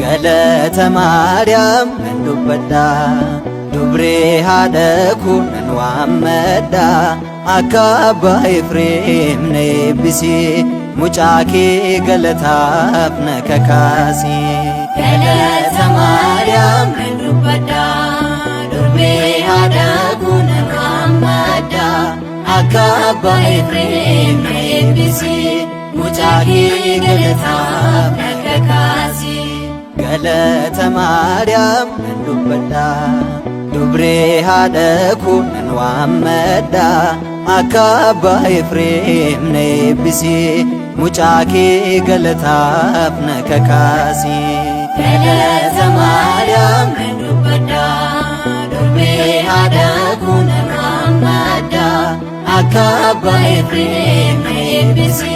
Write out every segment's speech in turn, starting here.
Galata Maariyaam nan dubbadha, dubree haadha koo nan waammadha. Akka abbaa Efreem na eebbisi, mucaa kee galataaf na kakaasi. Galata Maariyaam nan dubbadha, durbee haadha koo nan waammadha. Akka abbaa Efreem na eebbisi, mucaa kee galataaf na kakaasi. Galata Maariyaam nan dubbadha, dubree haadha koo nan waammadha. Akka abbaa Efreem na eebbisi, mucaa kee galataaf na kakaasi. Galata Maariyaam nan dubbadha, durbee haadha koo nan waammadha. Akka abbaa Efreem na eebbisi,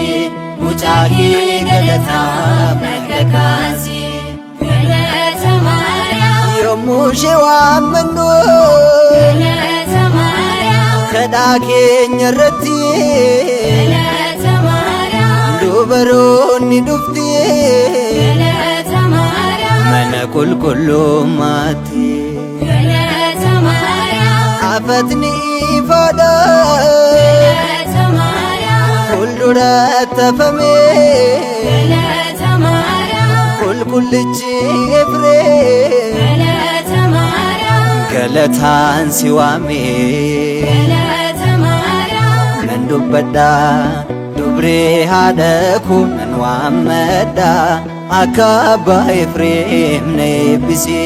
mucaa kee galataaf na kakaasi. Galata Maariyaam. Yommuu ishee waammannu Galata Maariyaam. kadhaa keenya irratti Galata Maariyaam. dubaroonni dhufti Galata Maariyaam. mana qulqullummaatti. Galata Maariyaam. Afatni ifaadha Galata Maariyaam. fuulduratti hafamee Galata Maariyaam. qulqullichi Efreem Galata Maariyaam. galataan si waamee. Galata Maariyaam. Nan dubbadha, dubree haadha koo nan waammadha. Akka abbaa Efreem na eebbisi,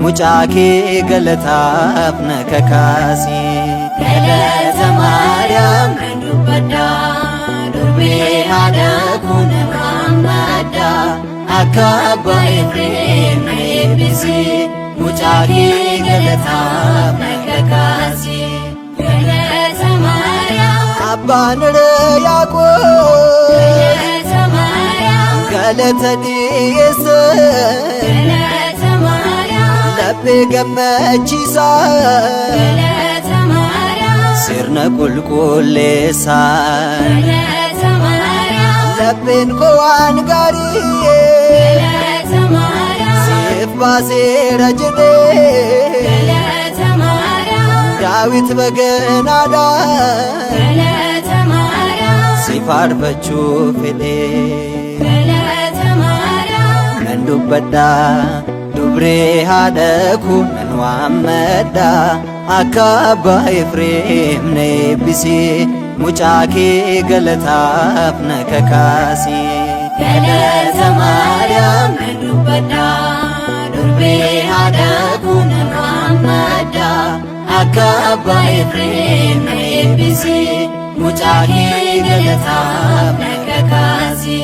mucaa kee galataaf na kakaasi. Galata Maariyaam nan dubbadha, durbee haadha koo nan waammadha. Akka abbaa Efreem na eebbisi, mucaa kee galataaf na kakaasi. Galata Maariyaam. Abbaan Yaaqoob Galata Maariyaam. galata dhiyeesse, Galata Maariyaam. laphee gammachiisa Galata Maariyaam. sirna qulqulleessaa. Galata Maariyaam. Lapheen koo waan gaarii Galata Maariyaam. siif baaseera jedhee Galata Maariyaam. Daawit baganaadhaan Galata Maariyaam. si faarfachuu fedhee. Galata Maariyaam. Nan dubbadha, dubree haadha koo nan waammadha. Akka abbaa Efreem na eebbisi, mucaa kee galataaf na kakaasi. Galata Maariyaam nan dubbadha, durbee haadha koo nan waammadha. Akka abbaa Efreem na eebbisi, mucaa kee galataaf na kakaasi.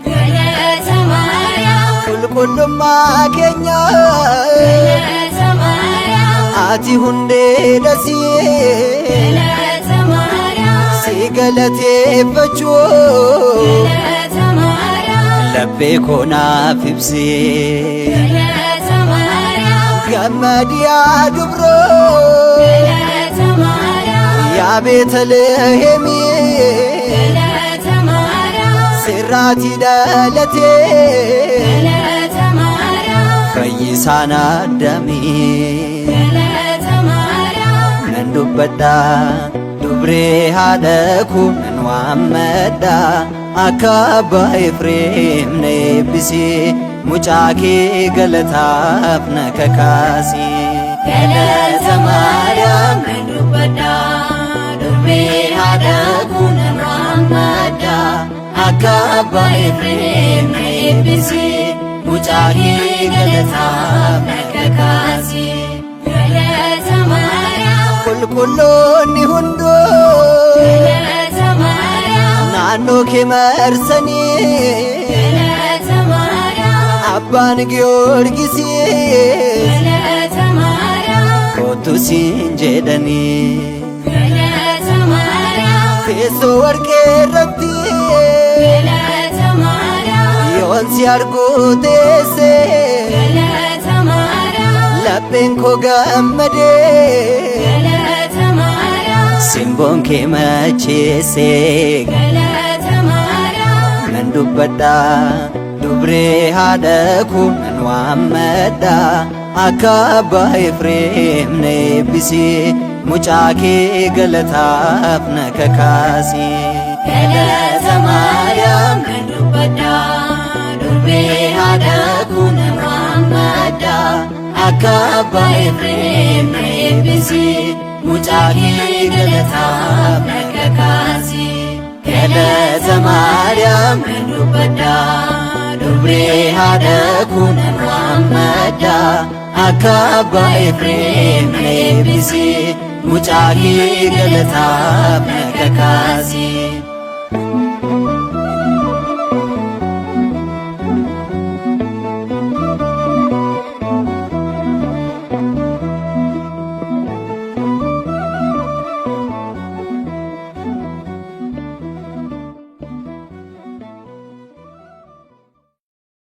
Galata Maariyaam. Qulqullummaa keenya Galata Maariyaam. ati hundee dasii Galata Maariyaam. si galateeffachuu Galata Maariyaam. laphee koo naaf ibsee. Galata Maariyaam. Gammadiyaa dubroo Galata Maariyaam. yaa Beetaliheemi Galata Maariyaam. sirraati dhalatee Galata Maariyaam. fayyisaan addamii. Galata Maariyaam. Nan dubbadha, dubree haadha koo nan waammadha. Akka abbaa Efreem na eebbisi, mucaa kee galataaf na kakaasi. Galata Maariyaam nan dubbadha, durbee haadha koo nan waammadha. Akka abbaa Efreem na eebbisi, mucaa kee galataaf na kakaasi. Galata Maariyaam. Qulqulloonni hunduu Galata Maariyaam. naannoo kee marsanii Galata Maariyaam. abbaan Giyoorgisiis Galata Maariyaam. kottu siin jedhanii. Galata Maariyaam. Teessoo warqee irratti Galata Maariyaam. yoon si arguu teesse Galata Maariyaam. lapheen koo gammadee Galata Maariyaam. simboon kee macheesse. Galata Maariyaam. Nan dubbadha, Dubree haadha koo nan waammadha, akka abbaa Efreem na eebbisi, mucaa kee galataaf na kakaasi. Galata Maariyaam nan dubbadha, durbee haadha koo nan waammadha, akka abbaa Efreem na eebbisi, mucaa kee galataaf na kakaasi. Galata Maariyaam nan dubbadha, dubree haadha koo nan waammadha, akka abbaa Efreem na eebbisi, mucaa kee galataaf na kakaasi.